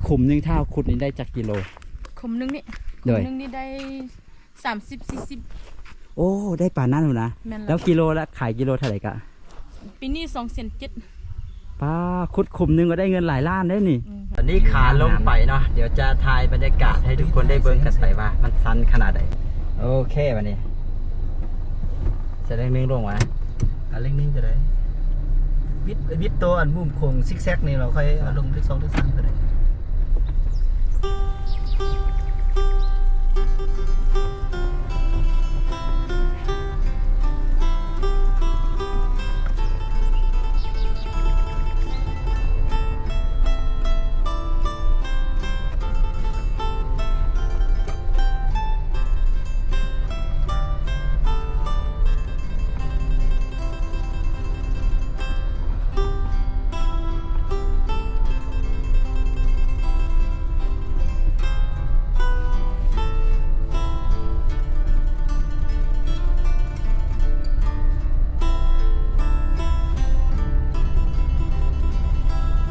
ຂຸມໜຶ່ງຖ້າເຮົາຂຸດນີ້ໄດ້ຈັກກິໂລ? ຂຸມໜຶ່ງນີ້ ໂດຍ ຂຸມໜຶ່ງນີ້ໄດ້ສາມສິບ ສີ່ສິບ. ໂອ້ ໄດ້ປານນັ້ນພຸ້ນນະ. ແມ່ນແລ້ວ ແລ້ວກິໂລລະ ຂາຍກິໂລເທົ່າໃດກະ? ປີນີ້ສອງແສນເຈັດ. ປ້າ ຂຸດຂຸມໜຶ່ງກໍໄດ້ເງິນຫຼາຍລ້ານເດ້ນີ້. ອືມ ຕອນນີ້ຂາລົງໄປເນາະ ດຽວຈະຖ່າຍບັນຍາກາດໃຫ້ທຸກຄົນໄດ້ເບິ່ງກັນໄປວ່າມັນຊັນຂະໜາດໃດ. ໂອເຄ ບັດນີ້ ໃສ່ເລັກໜຶ່ງລົງວະ ອ່າ ເລັກໜຶ່ງກໍໄດ້ ບິດ ບິດໂຕອັນມຸມໂຄ້ງຊິກແຊັກນີ້ ແລ້ວຄ່ອຍເອົາລົງເລັກສອງ ເລັກສາມກໍໄດ້.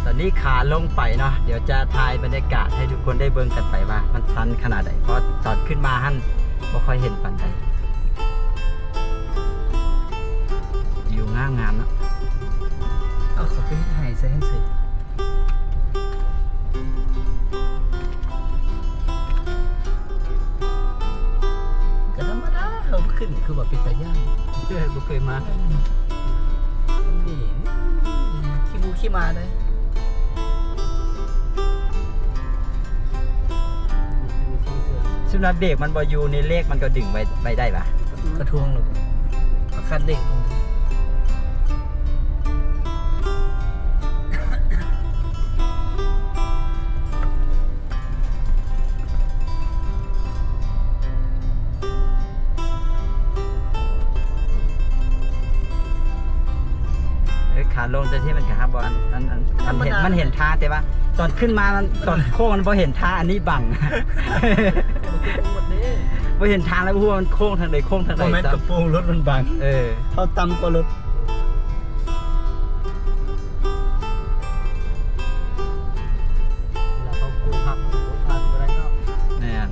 ຕອນນີ້ຂາລົງໄປເນາະ ດຽວຈະຖ່າຍບັນຍາກາດໃຫ້ທຸກຄົນໄດ້ເບິ່ງກັນໄປວ່າມັນຊັນຂະໜາດໃດ ເພາະຕອນຂຶ້ນມາຫັ້ນບໍ່ຄ່ອຍເຫັນປານໃດ. ວິວງາມໆເນາະ. ເອົາ ເຂົາໄປເຮັດໄຮ່ໃສ່ຫັ້ນຊິ ກໍທຳມະດາ ເຮົາຂຶ້ນຄືວ່າເປັນຕາຢ້ານ ເອີ ບໍ່ເຄີຍມາ ອືມ ຂີ້ໝູຂີ້ໝາເດ້. ສ່ວນວ່າເບຣກມັນບໍ່ຢູ່ນີ້ ເລກມັນກໍດຶງໄວ້ ໄວ້ໄດ້ປະ? ກະທວງໂລດ ກະຂັດເລກລົງ. ເອີ ຂາລົງແຕ່ທີ່ມັນກະຮັບບໍ່ ອັນ ອັນ ອັນ ມັນເຫັນ ທຳມະດາ ມັນເຫັນທາງ ແຕ່ວ່າຕອນຂຶ້ນມາມັນ ຕອນໂຄ້ງມັນບໍ່ເຫັນທາງ ອັນນີ້ບັງ ບໍ່ເຫັນທາງແລ້ວ ບໍ່ຮູ້ວ່າມັນໂຄ້ງທາງໃດ ໂຄ້ງທາງໃດ ບໍ່ແມ່ນ ຊ້ຳ ກະໂປງລົດມັນບັງ ເອີ ເຮົາຕ່ຳກວ່າລົດ. ເວລາເຂົາປູກຜັກ ປູກພັນບໍ່ໄດ້ເນາະ ແມ່ນ.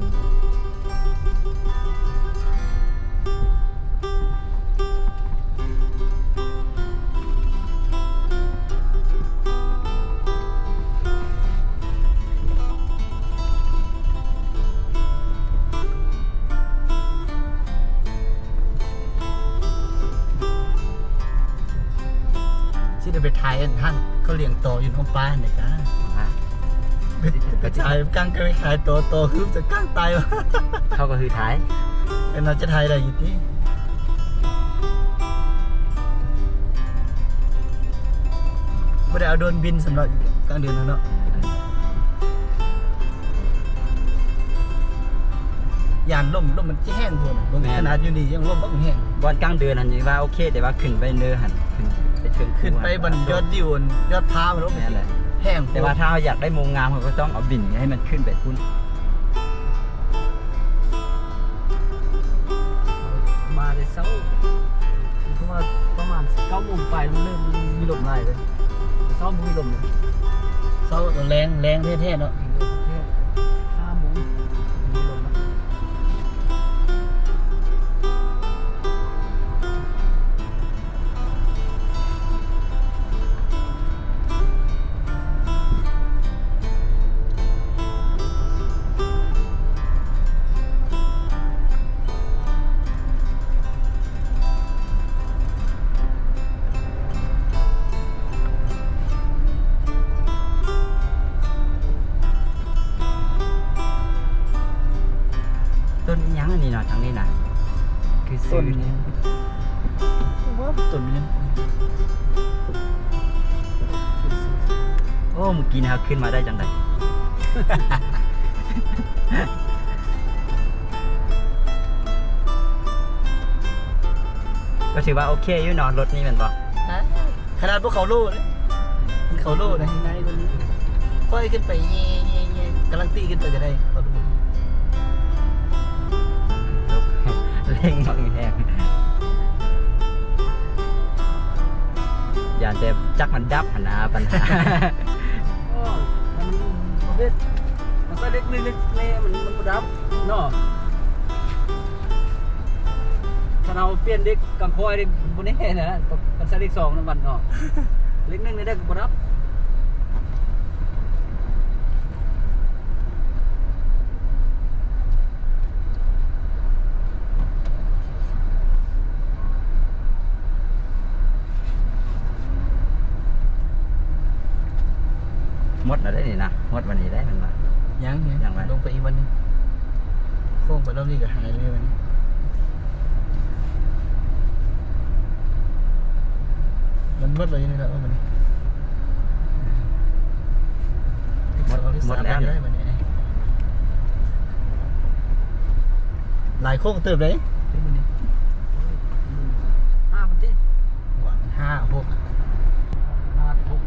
ຊິໄດ້ໄປຖ່າຍອັນຫັ້ນ ເຂົາລ້ຽງຕໍຢູ່ໜອງປາຫັ້ນເດກະ ຮະ ໄປຖ່າຍກາງ ກະໄປຖ່າຍຕໍ ຕໍຮືບຈະກາງຕາຍວະ ເຂົາກໍຄືຖ່າຍ ກໍໜ້າຈະຖ່າຍໄດ້ຢູ່ຕິ ບໍ່ໄດ້ເອົາໂດຣນບິນສຳລັບກາງເດີນຫັ້ນເນາະ. ຢ້ານລົມ ລົມມັນຈະແຮງໂພດ ເບິ່ງ ແມ່ນ ຂະໜາດຢູ່ນີ້ຍັງລົມບັກແຮງ. ບ່ອນກາງເດີນຫັ້ນຍັງວ່າໂອເຄ ແຕ່ວ່າຂຶ້ນໄປເນີນຫັ້ນ ຂຶ້ນໄປເທິງພູ ຂຶ້ນໄປບັນ ຍອດດິວ ຍອດຜາພຸ້ນ ແມ່ນແຫຼະ ແຮງໂພດ. ແຕ່ວ່າຖ້າເຮົາຢາກໄດ້ມຸມງາມ ເຮົາກໍຕ້ອງເອົາບິນໃຫ້ມັນຂຶ້ນໄປພຸ້ນ. ມາແຕ່ເຊົ້າ ເພາະວ່າປະມານເກົ້າໂມງປາຍ ມັນເລີ່ມມີລົມຫຼາຍເລີຍ. ເຊົ້າບໍ່ມີລົມເລີຍ ເຊົ້າແລງ ແລງແທ້ໆເນາະ ແລງແທ້ໆ ຫ້າໂມງມີລົມ. ຕົ້ນອີ່ຫຍັງອັນນີ້ເນາະ ທາງນີ້ນະ ຄືຊື່ ຕົ້ນຫຍັງ ຕົ້ນຫຍັງ. ໂອ້ ມື້ກີ້ນີ້ເຮົາຂຶ້ນມາໄດ້ຈັ່ງໃດ? ກໍຖືວ່າໂອເຄຢູ່ເນາະ ລົດນີ້ແມ່ນບໍ່? ຂະໜາດບໍ່ເຂົ້າໂລເດ້ ເຂົ້າໂລເດ້ ຂ້ອຍຂຶ້ນໄປແຍ່ໆໆ ກາລັນຕີຂຶ້ນໄປກໍໄດ້. ເລັ່ງບັກແຮງ ຢ້ານແຕ່ຈັກມັນດັບຫັ້ນນາ ບັນຫາ. ໂອ້ ມັນ ເດັກ ມັນໃສ່ເດັກໜຶ່ງ ເດັກນີ້ມັນ ມັນບໍ່ດັບເນາະ. ຖ້າເຮົາປ່ຽນເດັກກາງຄອຍນີ້ບໍ່ແນ່ນະ ມັນໃສ່ເດັກສອງນຳມັນເນາະ. ເດັກໜຶ່ງນີ້ໄດ້ກໍບໍ່ດັບ. ໝົດແລ້ວເດ້ນີ້ນະ ໝົດວັນນີ້ໄດ້ແມ່ນບໍ່? ຍັງ ຍັງ ຍັງ ລົງໄປອີກວັນໜຶ່ງ ໂຄ້ງໄປລອບນີ້ກໍຫາຍເລີຍບັດນີ້. ມັນໝົດແລ້ວຢູ່ນີ້ແຫຼະບັດນີ້ ໝົດ ໝົດແລ້ວນີ້. ຫຼາຍໂຄ້ງເຕີບເດ້ ຫ້າພັນຕິ ຫວ່າ ມັນຫ້າ ຫົກ ຫ້າ ຫົກ.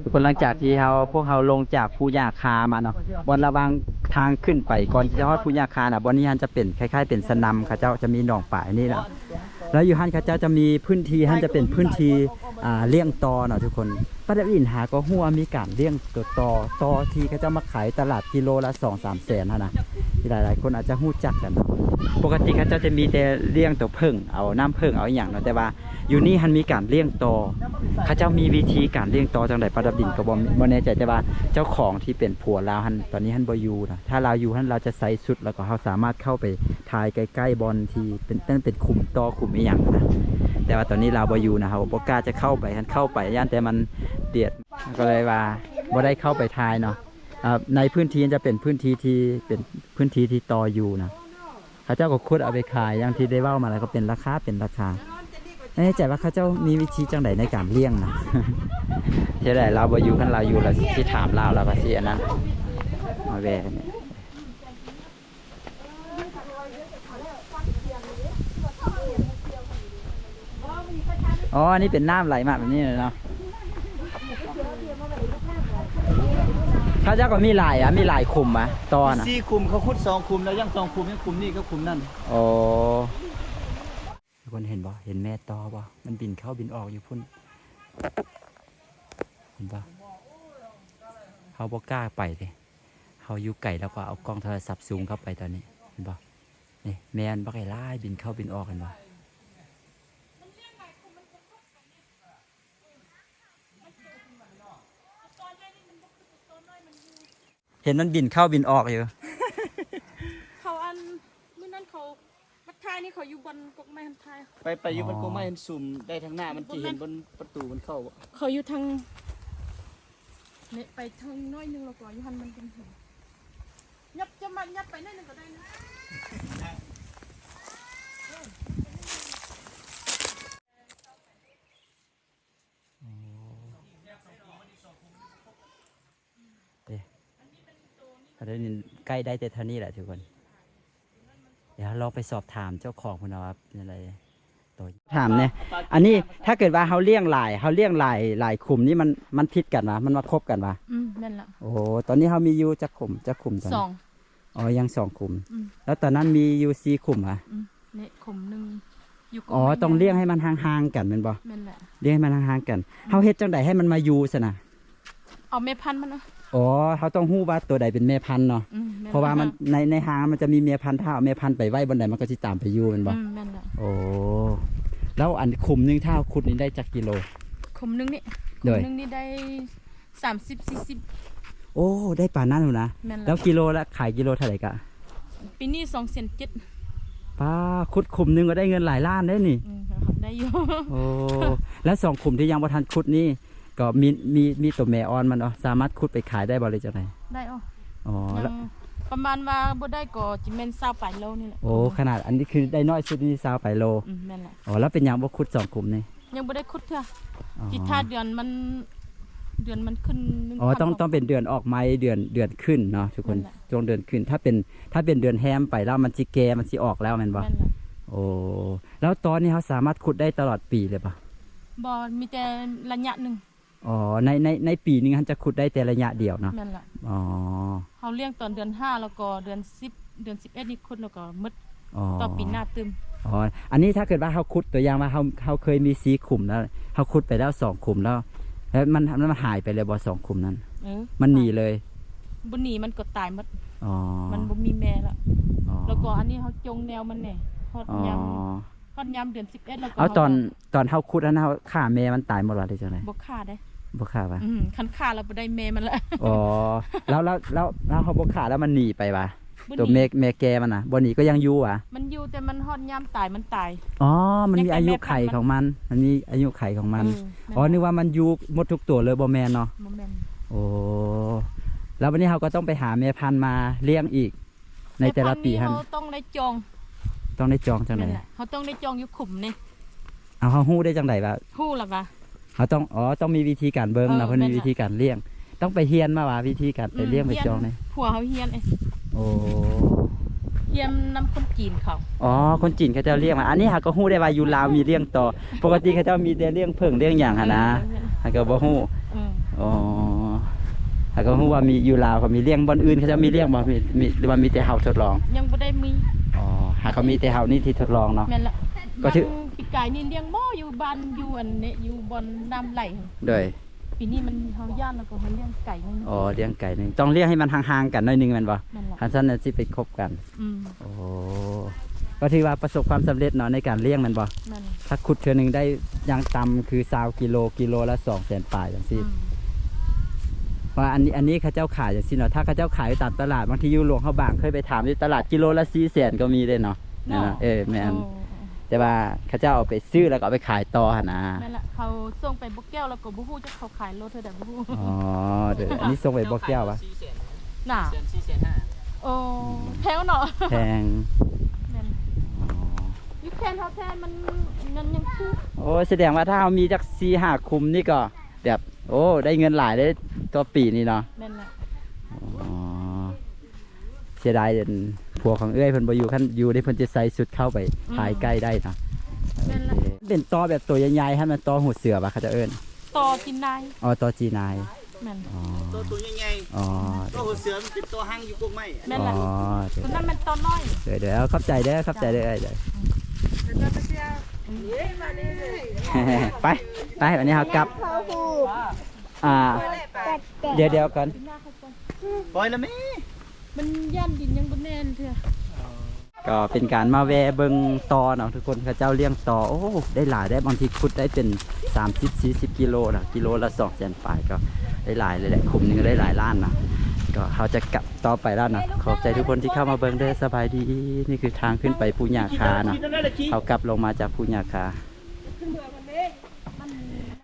ທຸກຄົນ ຫຼັງຈາກທີ່ເຮົາ ພວກເຮົາລົງຈາກພູຍ່າຄາມາເນາະ ບ່ອນລະຫວ່າງທາງຂຶ້ນໄປ ກ່ອນທີ່ຈະຮອດພູຍ່າຄານະ ບ່ອນນີ້ຫັ້ນຈະເປັນ ຄ້າຍໆ ເປັນສະໜ່ຳ ເຂົາເຈົ້າຈະມີໜອງປາຍນີ້ເນາະ ແລ້ວຢູ່ຫັ້ນເຂົາເຈົ້າຈະມີພື້ນທີ່ ຫັ້ນຈະເປັນພື້ນທີ່ ອ່າ ລ້ຽງຕໍ່ເນາະທຸກຄົນ. ປາດັບດິນຫາກໍຮູ້ວ່າມີການລ້ຽງຕົວຕໍ່ ຕໍ່ທີ່ເຂົາເຈົ້າມາຂາຍຕະຫຼາດກິໂລລະສອງສາມແສນຫັ້ນນະ ທີ່ຫຼາຍໆຄົນອາດຈະຮູ້ຈັກກັນເນາະ. ປົກກະຕິເຂົາເຈົ້າຈະມີແຕ່ລ້ຽງຕົວເຜິ້ງ ເອົານ້ຳເຜິ້ງ ເອົາອີ່ຫຍັງເນາະ ແຕ່ວ່າຢູ່ນີ້ຫັ້ນມີການລ້ຽງຕໍ່. ເຂົາເຈົ້າມີວິທີການລ້ຽງຕໍ່ຈັ່ງໃດ ປາດັບດິນກໍບໍ່ ບໍ່ແນ່ໃຈ ແຕ່ວ່າເຈົ້າຂອງທີ່ເປັນຜົວລາວຫັ້ນ ຕອນນີ້ຫັ້ນບໍ່ຢູ່ນະ. ຖ້າລາວຢູ່ຫັ້ນ ລາວຈະໃສ່ຊຸດ ແລ້ວກໍເຮົາສາມາດເຂົ້າໄປ ຖ່າຍໃກ້ໆບ່ອນທີ່ເປັນ ເປັນ ເປັນຂຸມຕໍ່ຂຸມອີ່ຫຍັງນະ ແຕ່ວ່າຕອນນີ້ລາວບໍ່ຢູ່ນະ ເຮົາບໍ່ກ້າຈະເຂົ້າໄປ ຄັນເຂົ້າໄປຢ້ານແຕ່ມັນດຽດ ກໍເລີຍວ່າບໍ່ໄດ້ເຂົ້າໄປຖ່າຍເນາະ. ອ່າ ໃນພື້ນທີ່ຈະເປັນພື້ນທີ່ທີ່ເປັນພື້ນທີ່ທີ່ຕໍ່ຢູ່ນະ ເຂົາເຈົ້າກໍຂຸດເອົາໄປຂາຍ ຢ່າງທີ່ໄດ້ເວົ້າມາ ແລ້ວກໍເປັນລາຄາ ເປັນລາຄາ. ແນ່ໃຈວ່າເຂົາເຈົ້າມີວິທີຈັ່ງໃດໃນການລ້ຽງນະ ເທື່ອໃດລາວບໍ່ຢູ່ ຄັນລາວຢູ່ ລາວຊິຖາມລາວ ລາວກໍຊິອັນນັ້ນ ມາແວ່. ອໍ ອັນນີ້ເປັນນ້ຳໄຫຼມາແບບນີ້ເລີຍເນາະ. ເຂົາເຈົ້າກໍມີຫຼາຍອະ ມີຫຼາຍຂຸມອະ ຕໍ່ນະ ສີ່ຂຸມ ເຂົາຂຸດສອງຂຸມ ແລ້ວຍັງສອງຂຸມ ຍັງຂຸມນີ້ກັບຂຸມນັ້ນ. ໂອ້ ທຸກຄົນເຫັນບໍ່ ເຫັນແມ່ຕໍ່ບໍ່ ມັນບິນເຂົ້າບິນອອກຢູ່ພຸ້ນ ເຫັນບໍ່? ເຮົາບໍ່ກ້າໄປເດ້ ເຮົາຢູ່ໄກ ແລ້ວກໍເອົາກ້ອງໂທລະສັບຊູມເຂົ້າໄປຕອນນີ້ ເຫັນບໍ່? ນີ້ແມ່ມັນບັກຫຼາຍໆ ບິນເຂົ້າບິນອອກ ເຫັນບໍ່? ເຫັນມັນບິນເຂົ້າບິນອອກຢູ່ ເຂົາອັນ ມື້ນັ້ນເຂົາ ມາຖ່າຍນີ້ ເຂົາຢູ່ບ່ອນກົກໄມ້ຫັ້ນຖ່າຍ ໄປ ໄປຢູ່ ອໍ ບ່ອນກົກໄມ້ຫັ້ນ ຊູມໄດ້ທາງໜ້າ ມັນຊິເຫັນບ່ອນປະຕູມັນເຂົ້າ. ເຂົາຢູ່ທາງນີ້ ໄປທາງໜ້ອຍໜຶ່ງ ແລ້ວກໍຢູ່ຫັ້ນມັນຈຶ່ງເຫັນ. ຫຍັບ ຈະມາຫຍັບໄປໜ້ອຍໜຶ່ງກໍໄດ້ນະ. ອໍ ເດ້ ເຂົາໄດ້ຍິນ ໃກ້ໄດ້ແຕ່ເທົ່ານີ້ແຫຼະທຸກຄົນ. ດຽວລອງໄປສອບຖາມເຈົ້າຂອງເພິ່ນວ່າເປັນຈັ່ງໃດ. ໂຕ ຖາມແດ່ ອັນນີ້ຖ້າເກີດວ່າເຮົາລ້ຽງຫຼາຍ ເຮົາລ້ຽງຫຼາຍ ຫຼາຍຂຸມນີ້ ມັນ ມັນຜິດກັນຫວາ? ມັນມາຄົບກັນຫວາ? ອືມ ແມ່ນລະ. ໂອ້ ຕອນນີ້ເຮົາມີຢູ່ຈັກຂຸມ ຈັກຂຸມຕອນນີ້? ສອງ. ອໍ ຍັງສອງຂຸມ. ອືມ ແລ້ວຕອນນັ້ນມີຢູ່ສີ່ຂຸມຫວາ? ອືມ ນີ້ຂຸມໜຶ່ງຢູ່ກົກໄມ້. ອໍ ຕ້ອງລ້ຽງໃຫ້ມັນຫ່າງໆກັນແມ່ນບໍ່? ແມ່ນແຫຼະ ລ້ຽງໃຫ້ມັນຫ່າງໆກັນ. ອືມ ເຮົາເຮັດຈັ່ງໃດໃຫ້ມັນມາຢູ່ຊັ້ນນະ? ເອົາແມ່ພັນມັນເນາະ. ອໍ ເຮົາຕ້ອງຮູ້ວ່າໂຕໃດເປັນແມ່ພັນເນາະ. ອືມ ແມ່ນ ເພາະວ່າມັນ ໃນ ໃນຮ່າງມັນຈະມີແມ່ພັນ ຖ້າເອົາແມ່ພັນໄປໄວ້ບ່ອນໃດ ມັນກໍຊິຕາມໄປຢູ່ແມ່ນບໍ່? ອືມ ແມ່ນແຫຼະ. ໂອ້ ແລ້ວອັນຂຸມໜຶ່ງ ຖ້າເຮົາຂຸດນີ້ໄດ້ຈັກກິໂລ? ຂຸມໜຶ່ງນີ້ ໂດຍ ຂຸມໜຶ່ງນີ້ໄດ້ ສາມສິບ ສີ່ສິບ. ໂອ້ ໄດ້ປານນັ້ນພຸ້ນນະ. ແມ່ນແລ້ວ ແລ້ວກິໂລລະ ຂາຍກິໂລເທົ່າໃດກະ? ປີນີ້ສອງແສນເຈັດ. ປ້າ ຂຸດຂຸມໜຶ່ງກໍໄດ້ເງິນຫຼາຍລ້ານເດ້ນີ້. ອືມ ໄດ້ຢູ່. ໂອ້ ແລ້ວສອງຂຸມທີ່ຍັງບໍ່ທັນຂຸດນີ້ ກໍມີ ມີ ມີໂຕແມ່ອ່ອນມັນເນາະ ສາມາດຂຸດໄປຂາຍໄດ້ບໍ່ ຫຼືຈັ່ງໃດ? ໄດ້. ອໍ ອໍ ແລ້ວປະມານວ່າບໍ່ໄດ້ກໍຊິແມ່ນຊາວປາຍໂລນີ້ແຫຼະ. ໂອ້ ຂະໜາດອັນນີ້ຄືໄດ້ນ້ອຍສຸດນີ້ຊາວປາຍໂລ. ອືມ ແມ່ນແຫຼະ. ອໍ ແລ້ວເປັນຫຍັງບໍ່ຂຸດສອງຂຸມນີ້? ຍັງບໍ່ໄດ້ຂຸດເທື່ອ. ອໍ ຊິຖ້າເດືອນມັນ ເດືອນມັນຂຶ້ນໜຶ່ງ. ອໍ ຕ້ອງ ຕ້ອງເປັນເດືອນອອກໄມ້ ເດືອນ ເດືອນຂຶ້ນເນາະທຸກຄົນ. ແມ່ນແຫຼະ ຊ່ວງເດືອນຂຶ້ນ ຖ້າເປັນ ຖ້າເປັນເດືອນແຮມໄປແລ້ວ ມັນຊິແກ່ ມັນຊິອອກແລ້ວແມ່ນບໍ່? ແມ່ນແຫຼະ. ໂອ້ ແລ້ວຕອນນີ້ເຮົາສາມາດຂຸດໄດ້ຕະຫຼອດປີເລີຍບໍ່? ບໍ່ ມີແຕ່ໄລຍະໜຶ່ງ. ອໍ ໃນ ໃນ ໃນປີໜຶ່ງຫັ້ນຈະຂຸດໄດ້ແຕ່ໄລຍະດຽວເນາະ? ແມ່ນແຫຼະ. ອໍ ເຮົາລ້ຽງຕອນເດືອນຫ້າ ແລ້ວກໍເດືອນສິບ ເດືອນສິບເອັດນີ້ຂຸດ ແລ້ວກໍໝົດ. ອໍ ຕໍ່ປີໜ້າຕື່ມ. ອໍ ອັນນີ້ຖ້າເກີດວ່າເຮົາຂຸດ ຕົວຢ່າງວ່າເຮົາ ເຮົາເຄີຍມີສີ່ຂຸມແລ້ວ ເຮົາຂຸດໄປແລ້ວສອງຂຸມແລ້ວ ແລ້ວມັນ ມັນຫາຍໄປເລີຍບໍ່ ສອງຂຸມນັ້ນ? ເອີ ມັນໜີເລີຍ? ບໍ່ໜີ ມັນກໍຕາຍໝົດ. ອໍ ມັນບໍ່ມີແມ່ລະ. ອໍ ແລ້ວກໍອັນນີ້ເຮົາຈົ່ງແນວມັນແດ່ ຮອດຍາມ ຮອດຍາມເດືອນສິບເອັດແລ້ວກໍ ເອົາ ເຮົາ ຕອນ ຕອນເຮົາຂຸດຫັ້ນ ເຮົາຂ້າແມ່ມັນຕາຍໝົດຫວາ ຫຼືຈັ່ງໃດ? ບໍ່ຂ້າເດ້. ບໍ່ຂ້າຫວາ? ອືມ ຄັນຂ້າແລ້ວບໍ່ໄດ້ແມ່ມັນລະ. ອໍ ແລ້ວ ແລ້ວ ແລ້ວ ແລ້ວເຮົາບໍ່ຂ້າແລ້ວມັນໜີໄປຫວາ? ໂຕແມ່ ແມ່ແກ່ມັນນະ ບໍ່ໜີກໍຍັງຢູ່ຫວາ? ມັນຢູ່ ແຕ່ມັນຮອດຍາມຕາຍມັນຕາຍ. ອໍ ມັນມີອາຍຸໄຂຂອງມັນ. ມັນມີອາຍຸໄຂຂອງມັນ. ເອີ ອໍ ແມ່ນ ນຶກວ່າມັນຢູ່ໝົດທຸກໂຕເລີຍ ບໍ່ແມ່ນເນາະ? ບໍ່ແມ່ນ. ໂອ້ ແລ້ວບັດນີ້ເຮົາກໍຕ້ອງໄປຫາແມ່ພັນມາລ້ຽງອີກ ໃນແຕ່ລະປີຫັ້ນ ແມ່ພັນນີ້ເຮົາຕ້ອງໄດ້ຈອງ. ຕ້ອງໄດ້ຈອງຈັ່ງໃດ? ແມ່ນແຫຼະ ເຮົາຕ້ອງໄດ້ຈອງຢູ່ຂຸມນີ້. ເອົາ ເຮົາຮູ້ໄດ້ຈັ່ງໃດວ່າ ຮູ້ລະວ່າ ເຮົາຕ້ອງ ອໍ ຕ້ອງມີວິທີການເບິ່ງເນາະ. ເອີ ເພິ່ນມີວິທີການລ້ຽງ ຕ້ອງໄປຮຽນມາວ່າ ວິທີການໄປລ້ຽງ ໄປຈອງນີ້. ຜົວເຮົາຮຽນເອງ. ໂອ້ ຮຽນນຳຄົນຈີນເຂົາ. ອໍ ຄົນຈີນເຂົາເຈົ້າລ້ຽງມາ. ອັນນີ້ເຮົາກໍຮູ້ໄດ້ວ່າຢູ່ລາວມີລ້ຽງຕໍ່ ປົກກະຕິເຂົາເຈົ້າມີແຕ່ລ້ຽງເຜິ້ງລ້ຽງຫຍັງຫັ້ນນະ. ເອີ ເຮົາກໍບໍ່ຮູ້. ເອີ ອໍ ເຮົາກໍຮູ້ວ່າມີ ຢູ່ລາວເຂົາມີລ້ຽງ. ບ່ອນອື່ນເຂົາເຈົ້າມີລ້ຽງບໍ່? ມີ ມີ ຫຼືວ່າມີແຕ່ເຮົາທົດລອງ? ຍັງບໍ່ໄດ້ມີ. ອໍ ຫາກໍມີແຕ່ເຮົານີ້ທີ່ທົດລອງເນາະ. ແມ່ນລະ. ກໍຖື ຢ່າງປີກາຍນີ້ລ້ຽງໝໍຢູ່ບ້ານ ຢູ່ອັນນີ້ ຢູ່ບ່ອນນ້ຳໄຫຼຫັ້ນ ໂດຍ ປີນີ້ມັນ ເຮົາຢ້ານ ແລ້ວກໍເຮົາລ້ຽງໄກໜ້ອຍໜຶ່ງ ອໍ ລ້ຽງໄກໜຶ່ງ ຕ້ອງລ້ຽງໃຫ້ມັນຫ່າງໆກັນໜ້ອຍໜຶ່ງແມ່ນບໍ່? ແມ່ນລະ ຄັນຊັ້ນນະຊິໄປຄົບກັນ ອືມ ໂອ້ ກໍຖືວ່າປະສົບຄວາມສຳເລັດເນາະ ໃນການລ້ຽງແມ່ນບໍ່? ແມ່ນ ຖ້າຂຸດເທື່ອໜຶ່ງໄດ້ຢ່າງຕ່ຳຄືຊາວກິໂລ ກິໂລລະສອງແສນປາຍຈັ່ງຊີ້ ອືມ ວ່າອັນນີ້ ອັນນີ້ເຂົາເຈົ້າຂາຍຈັ່ງຊີ້ເນາະ ຖ້າເຂົາເຈົ້າຂາຍຢູ່ຕາມຕະຫຼາດ ບາງທີຢູ່ຫຼວງພະບາງ ເຄີຍໄປຖາມຢູ່ຕະຫຼາດ ກິໂລລະສີ່ແສນກໍມີເດ້ເນາະ ເນາະ ເອີ ແມ່ນ ໂອ້ ແຕ່ວ່າເຂົາເຈົ້າເອົາໄປຊື້ ແລ້ວກໍເອົາໄປຂາຍຕໍ່ຫັ້ນນະ ແມ່ນລະ ເຂົາສົ່ງໄປບໍ່ແກ້ວ ແລ້ວກໍບໍ່ຮູ້ຈັກເຂົາຂາຍໂລເທົ່າໃດບໍ່ຮູ້ ອໍ ເດີ ອັນນີ້ສົ່ງໄປບໍ່ແກ້ວຫວາ? ສີ່ແສນ ໜ້າ ສີ່ແສນ ສີ່ແສນຫ້າ ໂອ້ ອືມ ແພງເນາະ ແພງ ແມ່ນ ອໍ ຢູ່ແຄນເຮົາແທ້ ມັນ ມັນຍັງຖືກ ໂອ້ ສະແດງວ່າຖ້າເຮົາມີຈັກສີ່ຫ້າຄຸ້ມນີ້ກໍແບບ ໂອ້ ໄດ້ເງິນຫຼາຍເດ້ຕໍ່ປີນີ້ເນາະ ແມ່ນລະ ອໍ ເສຍດາຍ ອັນ ຜົວຂອງເອື້ອຍເພິ່ນບໍ່ຢູ່ ຄັນຢູ່ນີ້ເພິ່ນຈະໃສ່ຊຸດເຂົ້າໄປ ອືມ ພາຍໄກ່ໄດ້ເນາະ ແມ່ນລະ ໂອເຄ ເປັນຕໍແບບໂຕໃຫຍ່ໆ ຫັ້ນແມ່ນຕໍຫົວເສືອຫວາ ເຂົາເຈົ້າເອີ້ນ? ຕໍຈີນາຍ ອໍ ຕໍຈີນາຍ ແມ່ນ ອໍ ໂຕ ໂຕໃຫຍ່ໆ ອໍ ໂຕຫົວເສືອມັນເປັນໂຕຫາງຢູ່ກົກໄມ້ ແມ່ນລະ ອໍ ໂຕນັ້ນແມ່ນໂຕນ້ອຍ ເດີໆ ຂອບໃຈເດີ ຂອບໃຈເດີ ເອີຍ ເດີ ອືມ ໄປ ໄປ ວັນນີ້ເຮົາກັບ ອ່າ ດຽວໆກ່ອນ ປ່ອຍລະແມ່ ມັນຢ້ານດິນຍັງບໍ່ແໜ້ນເທື່ອ ກໍເປັນການມາແວ່ເບິ່ງຕໍເນາະທຸກຄົນ ເຂົາເຈົ້າລ້ຽງຕໍ ໂອ້ ໄດ້ຫຼາຍເດ້ ບາງທີຂຸດໄດ້ເປັນສາມສິບ ສີ່ສິບກິໂລນະ ກິໂລລະສອງແສນປາຍ ກໍໄດ້ຫຼາຍເລີຍແຫຼະ ຄຸ້ມໜຶ່ງໄດ້ຫຼາຍລ້ານນະ ກໍເຮົາຈະກັບຕໍ່ໄປແລ້ວເນາະ ຂອບໃຈທຸກຄົນທີ່ເຂົ້າມາເບິ່ງເດີ ສະບາຍດີ ນີ້ຄືທາງຂຶ້ນໄປພູຫຍ້າຄາເນາະ ເຮົາກັບລົງມາຈາກພູຫຍ້າຄາ.